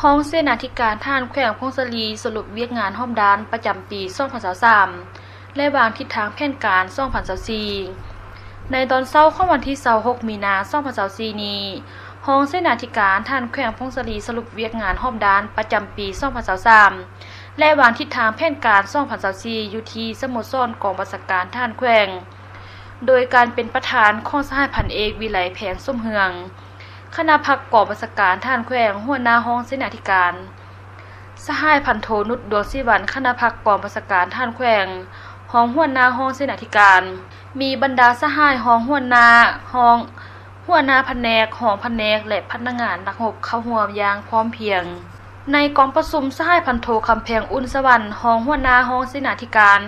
ຮອງເສນາທິການທະຫານແຂວງຜົ້ງສາລີ ສະຫຼຸບວຽກງານຮອບດ້ານປະຈຳປີສອງພັນຊາວສາມ ແລະ ວາງທິດທາງແຜນການສອງພັນຊາວສີ່. ໃນຕອນເຊົ້າຂອງວັນທີຊາວຫົກ ມີນາ ສອງພັນຊາວສີ່ນີ້, ຮອງເສນາທິການທະຫານແຂວງຜົ້ງສາລີ ສະຫຼຸບວຽກງານຮອບດ້ານປະຈຳປີສອງພັນຊາວສາມ ແລະ ວາງທິດທາງແຜນການສອງພັນຊາວສີ່ ຢູ່ທີ່ສະໂມສອນກອງບັນຊາການທະຫານແຂວງ ໂດຍການເປັນປະທານຂອງສະຫາຍພັນເອກ ວິໄລ ແພງສົມເຮືອງ ຄະນະພັກກອງບັນຊາການທະຫານແຂວງ, ຫົວໜ້າຫ້ອງເສນາທິການ, ສະຫາຍພັນໂທ ນຸດ ດວງສີວັນ ຄະນະພັກກອງບັນຊາການທະຫານແຂວງ, ຮອງຫົວໜ້າຫ້ອງເສນາທິການ, ມີບັນດາສະຫາຍຮອງຫົວໜ້າຫ້ອງ, ຫົວໜ້າພະແນກ, ຮອງພະແນກ ແລະ ພະນັກງານນັກຮົບເຂົ້າຮ່ວມຢ່າງພ້ອມພຽງ. ໃນກອງປະຊຸມ, ສະຫາຍພັນໂທ ຄຳແພງ ອຸ່ນສະຫວັນ ຮອງຫົວໜ້າຫ້ອງເສນາທິການ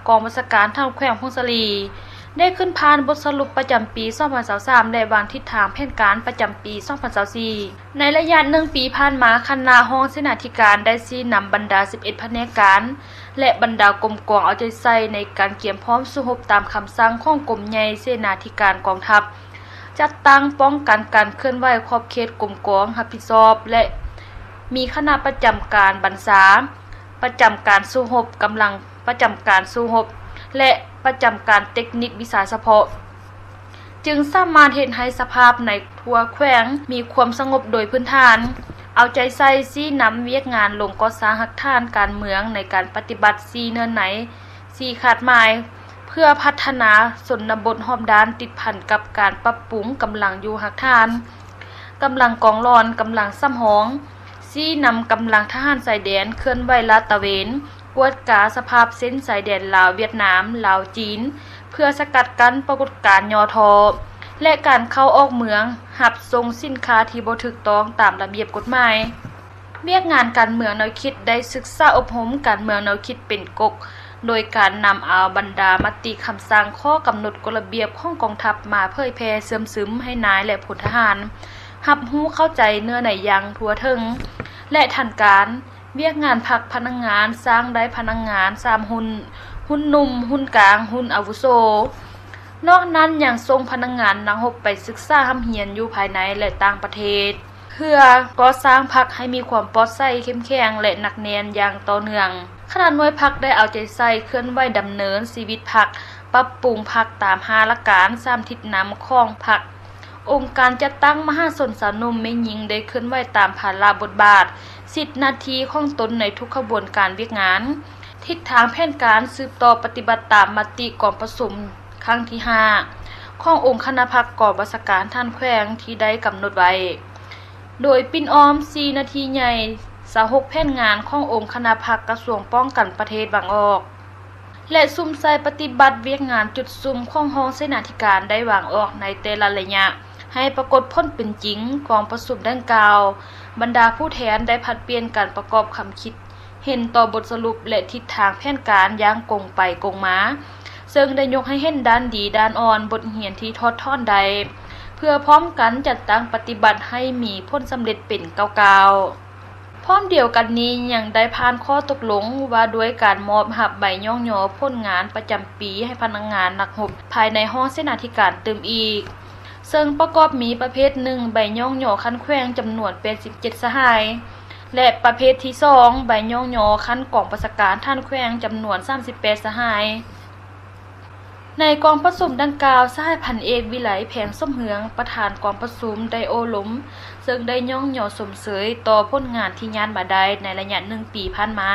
ກອງບັນຊາການທະຫານແຂວງຜົ້ງສາລີ ໄດ້ຂຶ້ນຜ່ານບົດສະຫຼຸບປະຈຳປີສອງພັນຊາວສາມ ແລະ ວາງທິດທາງແຜນການປະຈຳປີສອງພັນຊາວສີ່. ໃນໄລຍະໜຶ່ງປີຜ່ານມາ, ຄະນະຮອງເສນາທິການໄດ້ຊີ້ນຳບັນດາສິບເອັດພະແນກການ ແລະ ບັນດາກົມກອງເອົາໃຈໃສ່ໃນການກຽມພ້ອມສູ້ຮົບຕາມຄຳສັ່ງຂອງກົມໃຫຍ່ເສນາທິການກອງທັບ, ຈັດຕັ້ງປ້ອງກັນການເຄື່ອນໄຫວຂອບເຂດກົມກອງຮັບຜິດຊອບ ແລະ ມີຄະນະປະຈຳການບັນຊາ, ປະຈຳການສູ້ຮົບ, ກຳລັງປະຈຳການສູ້ຮົບ ແລະ ປະຈຳການເຕັກນິກວິຊາສະເພາະ, ຈຶ່ງສາມາດເຮັດໃຫ້ສະພາບໃນທົ່ວແຂວງມີຄວາມສະຫງົບໂດຍພື້ນຖານ, ເອົາໃຈໃສ່ຊີ້ນຳວຽກງານລົງກໍ່ສ້າງຮາກຖານການເມືອງໃນການປະຕິບັດສີ່ເນື້ອໃນ, ສີ່ຄາດໝາຍ ເພື່ອພັດທະນາຊົນນະບົດຮອບດ້ານ ຕິດພັນກັບການປັບປຸງກຳລັງຢູ່ຮາກຖານ, ກຳລັງກອງຫຼອນ, ກຳລັງສຳຮອງ, ຊີ້ນຳກຳລັງທະຫານຊາຍແດນເຄື່ອນໄຫວລາດຕະເວນ, ກວດກາສະພາບເສັ້ນຊາຍແດນລາວ-ຫວຽດນາມ, ລາວ-ຈີນ ເພື່ອສະກັດກັ້ນປາກົດການຫຍໍ້ທໍ້ ແລະ ການເຂົ້າອອກເມືອງ, ຮັບສົ່ງສິນຄ້າທີ່ບໍ່ຖືກຕ້ອງຕາມລະບຽບກົດໝາຍ. ວຽກງານການເມືອງແນວຄິດໄດ້ສຶກສາອົບຮົມການເມືອງແນວຄິດເປັນກົກ, ໂດຍການນຳເອົາບັນດາມະຕິຄຳສັ່ງ, ຂໍ້ກຳນົດ, ກົດລະບຽບຂອງກອງທັບມາເຜີຍແຜ່ເຊື່ອມຊຶມໃຫ້ນາຍ ແລະ ພົນທະຫານຮັບຮູ້ເຂົ້າໃຈເນື້ອໃນຢ່າງທົ່ວເຖິງ ແລະ ທັນການ. ວຽກງານພັກພະນັກງານ, ສ້າງໄດ້ພະນັກງານສາມຮຸ່ນ, ຮຸ່ນໜຸ່ມ, ຮຸ່ນກາງ, ຮຸ່ນອາວຸໂສ. ນອກນັ້ນຍັງສົ່ງພະນັກງານນັກຮົບໄປສຶກສາຮ່ຳຮຽນຢູ່ພາຍໃນ ແລະ ຕ່າງປະເທດ ເພື່ອກໍ່ສ້າງພັກໃຫ້ມີຄວາມປອດໃສ, ເຂັ້ມແຂງ ແລະ ໜັກແໜ້ນຢ່າງຕໍ່ເນື່ອງ. ຄະນະໜ່ວຍພັກໄດ້ເອົາໃຈໃສ່ເຄື່ອນໄຫວດຳເນີນຊີວິດພັກ, ປັບປຸງພັກຕາມຫ້າຫຼັກການ, ສາມທິດນຳຂອງພັກ. ອົງການຈັດຕັ້ງມະຫາຊົນຊາວໜຸ່ມແມ່ຍິງໄດ້ເຄື່ອນໄຫວຕາມພາລະບົດບາດ, ສິດໜ້າທີ່ຂອງຕົນໃນທຸກຂະບວນການວຽກງານ. ທິດທາງແຜນການສືບຕໍ່ປະຕິບັດຕາມມະຕິກອງປະຊຸມ ຄັ້ງທີຫ້າ ຂອງອົງຄະນະພັກກອງບັນຊາການທະຫານແຂວງທີ່ໄດ້ກຳນົດໄວ້, ໂດຍປິ່ນອ້ອມສີ່ໜ້າທີ່ໃຫຍ່, ຊາວຫົກແຜນງານຂອງອົງຄະນະພັກກະຊວງປ້ອງກັນປະເທດວາງອອກ ແລະ ສຸມໃສ່ປະຕິບັດວຽກງານຈຸດສຸມຂອງຫ້ອງເສນາທິການໄດ້ວາງອອກໃນແຕ່ລະໄລຍະໃຫ້ປາກົດຜົນເປັນຈິງ. ກອງປະຊຸມດັ່ງກ່າວ, ບັນດາຜູ້ແທນໄດ້ຜັດປ່ຽນການປະກອບຄຳຄິດ ເຫັນຕໍ່ບົດສະຫຼຸບ ແລະ ທິດທາງແຜນການຢ່າງກົງໄປກົງມາ, ເຊິ່ງໄດ້ຍົກໃຫ້ເຫັນດ້ານດີ, ດ້ານອ່ອນ, ບົດຮຽນທີ່ຖອດຖອນໄດ້, ເພື່ອພ້ອມກັນຈັດຕັ້ງປະຕິບັດໃຫ້ມີຜົນສຳເລັດເປັນກ້າວໆ. ພ້ອມດຽວກັນນີ້, ຍັງໄດ້ຜ່ານຂໍ້ຕົກລົງວ່າດ້ວຍການມອບຮັບໃບຍ້ອງຍໍຜົນງານປະຈຳປີໃຫ້ພະນັກງານນັກຮົບພາຍໃນຫ້ອງເສນາທິການຕື່ມອີກ. ເຊິ່ງປະກອບມີປະເພດໜຶ່ງ ໃບຍ້ອງຍໍຂັ້ນແຂວງຈຳນວນແປດສິບເຈັດສະຫາຍ ແລະ ປະເພດທີສອງ ໃບຍ້ອງຍໍຂັ້ນກອງບັນຊາການທະຫານແຂວງຈຳນວນສາມສິບແປດສະຫາຍ. ໃນກອງປະຊຸມດັ່ງກ່າວ, ສະຫາຍພັນເອກ ວິໄລ ແພງສົມເຮືອງ ປະທານກອງປະຊຸມໄດ້ໂອ້ລົມ, ເຊິ່ງໄດ້ຍ້ອງຍໍຊົມເຊີຍຕໍ່ຜົນງານທີ່ຍາດມາໄດ້ໃນໄລຍະໜຶ່ງປີຜ່ານມາ,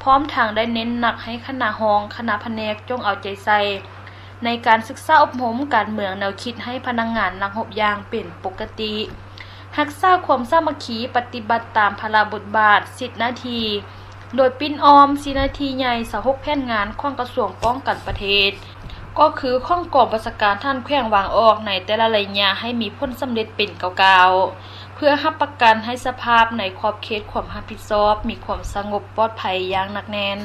ພ້ອມທັງໄດ້ເນັ້ນໜັກໃຫ້ຄະນະຫ້ອງ, ຄະນະພະແນກຈົ່ງເອົາໃຈໃສ່ ໃນການສຶກສາອົບຮົມການເມືອງແນວຄິດໃຫ້ພະນັກງານນັກຮົບຢ່າງເປັນປົກກະຕິ, ຮັກສາຄວາມສາມັກຄີ, ປະຕິບັດຕາມພາລະບົດບາດ, ສິດໜ້າທີ່, ໂດຍປິ່ນອ້ອມສີ່ໜ້າທີ່ໃຫຍ່, ຊາວຫົກແຜນງານຂອງກະຊວງປ້ອງກັນປະເທດ, ກໍຄືຂອງກອງບັນຊາການທະຫານແຂວງວາງອອກໃນແຕ່ລະໄລຍະໃຫ້ມີຜົນສຳເລັດເປັນກ້າວໆ, ເພື່ອຮັບປະກັນໃຫ້ສະພາບໃນຂອບເຂດຄວາມຮັບຜິດຊອບມີຄວາມສະຫງົບປອດໄພຢ່າງໜັກແໜ້ນ.